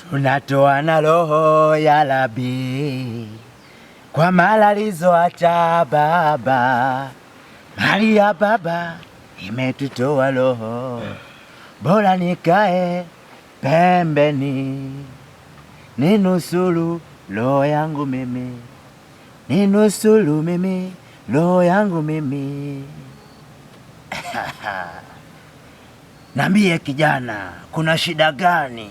Tunatoa na roho ya Rabi kwa mali alizoacha baba. Mali ya baba imetutoa roho, bora nikae pembeni, ninusuru roho yangu mimi, ninusuru mimi roho yangu mimi. Nambie kijana, kuna shida gani?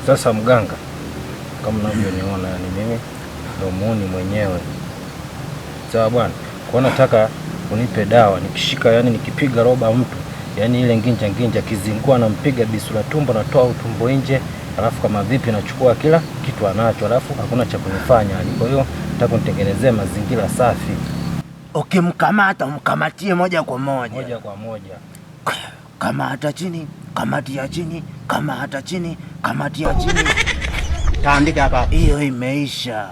Sasa mganga, kama unavyoniona, ni mimi ndo muuni mwenyewe, sawa bwana. Kwa nataka unipe dawa, nikishika yani nikipiga roba mtu yani ile nginja nginja kizingua, nampiga bisu la tumbo, natoa utumbo nje, alafu kama vipi nachukua kila kitu anacho, alafu hakuna cha kunifanya yani. Kwa hiyo nataka nitengenezee mazingira safi. Ukimkamata umkamatie moja kwa moja, moja kwa moja, kama hata chini, kamati ya chini, kama hata chini, kamati ya chini. Taandika hapa. Hiyo imeisha.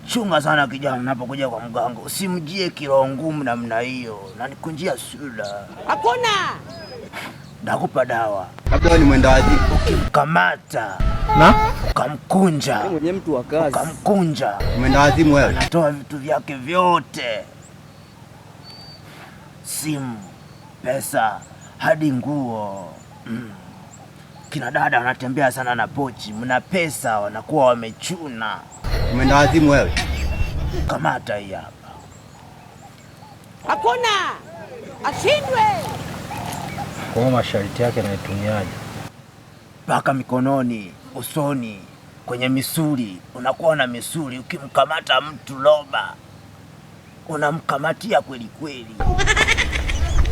Chunga sana kijana, unapokuja kwa mganga usimjie kiroho ngumu namna hiyo, na nikunjia sura. Hakuna. Nakupa dawa, Labda wewe ni mwenda wazimu. ukimkamata Na? ukamkunja, Mwenye mtu wa kazi. ukamkunja, Mwenda wazimu wewe. anatoa vitu vyake vyote, simu, pesa, hadi nguo. Kina dada wanatembea sana na pochi, mna pesa, wanakuwa wamechuna. Mwenda wazimu wewe. Kamata hii hapa. Hakuna. Ashindwe. Kwa hiyo masharti yake naitumiaje? Paka mikononi, usoni, kwenye misuli. Unakuwa na misuli, ukimkamata mtu roba unamkamatia kweli kweli.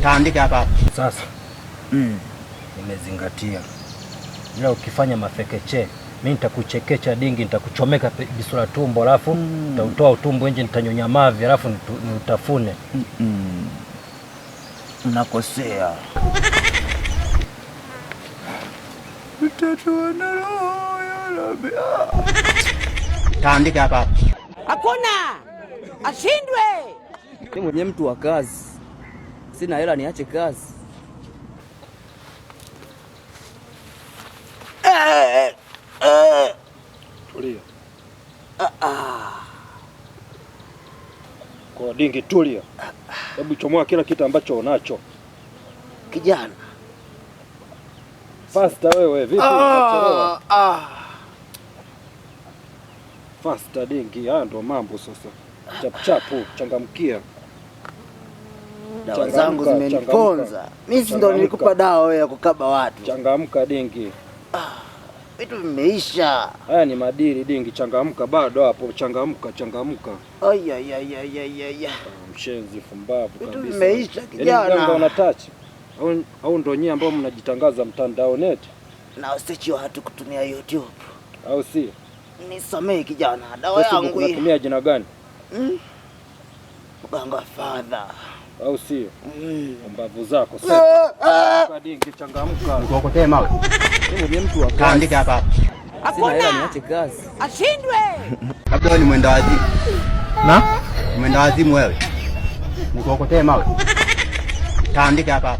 Taandika hapa. Sasa nimezingatia, ila ukifanya mafekeche mi nitakuchekecha dingi, nitakuchomeka bisu la tumbo, alafu nitautoa utumbo nje, nitanyonya mavi, alafu niutafune. Unakosea. Mtoto ana roho ya Rabbi. Taandika hapa. Hakuna. Ashindwe. Mimi mwenye mtu wa kazi. Sina hela niache kazi. Eh, eh. Tulia. Kwa dingi, tulia. Hebu chomoa kila kitu ambacho unacho. Kijana. Faster wewe, vipi? Unachelewa. Faster dingi, haya ndo mambo sasa. Chap chapu, changamkia. Dawa Changamka, zangu zimeniponza. changamka. Mimi si ndo Changamka. nilikupa dawa wewe ya kukaba watu. Changamka dingi. Vitu vimeisha. Haya ni madili dingi, changamka bado hapo, changamka, changamka. Ai ai ai ai ai ai. Ah, mshenzi fumbavu Vitu kabisa. vimeisha Yaani kijana. mganga una touch au ndo nyie ambao mnajitangaza mtandaoni eti? Na usichi watu kutumia YouTube. Au si? Nisamee kijana, dawa Facebook yangu hii. unatumia jina gani? Mganga father. Au sio? Mbavu zako Ah, sasa. ah. Dingi, changamka. Nikuokotee mawe. Mimi mwenye mtu wa kazi. Taandika hapa. Sina hela Hakuna. niache kazi. Ashindwe. Labda wewe ni mwenda wazimu. Na? Mwenda wazimu wewe. Nikuokotee mawe. Taandika hapa.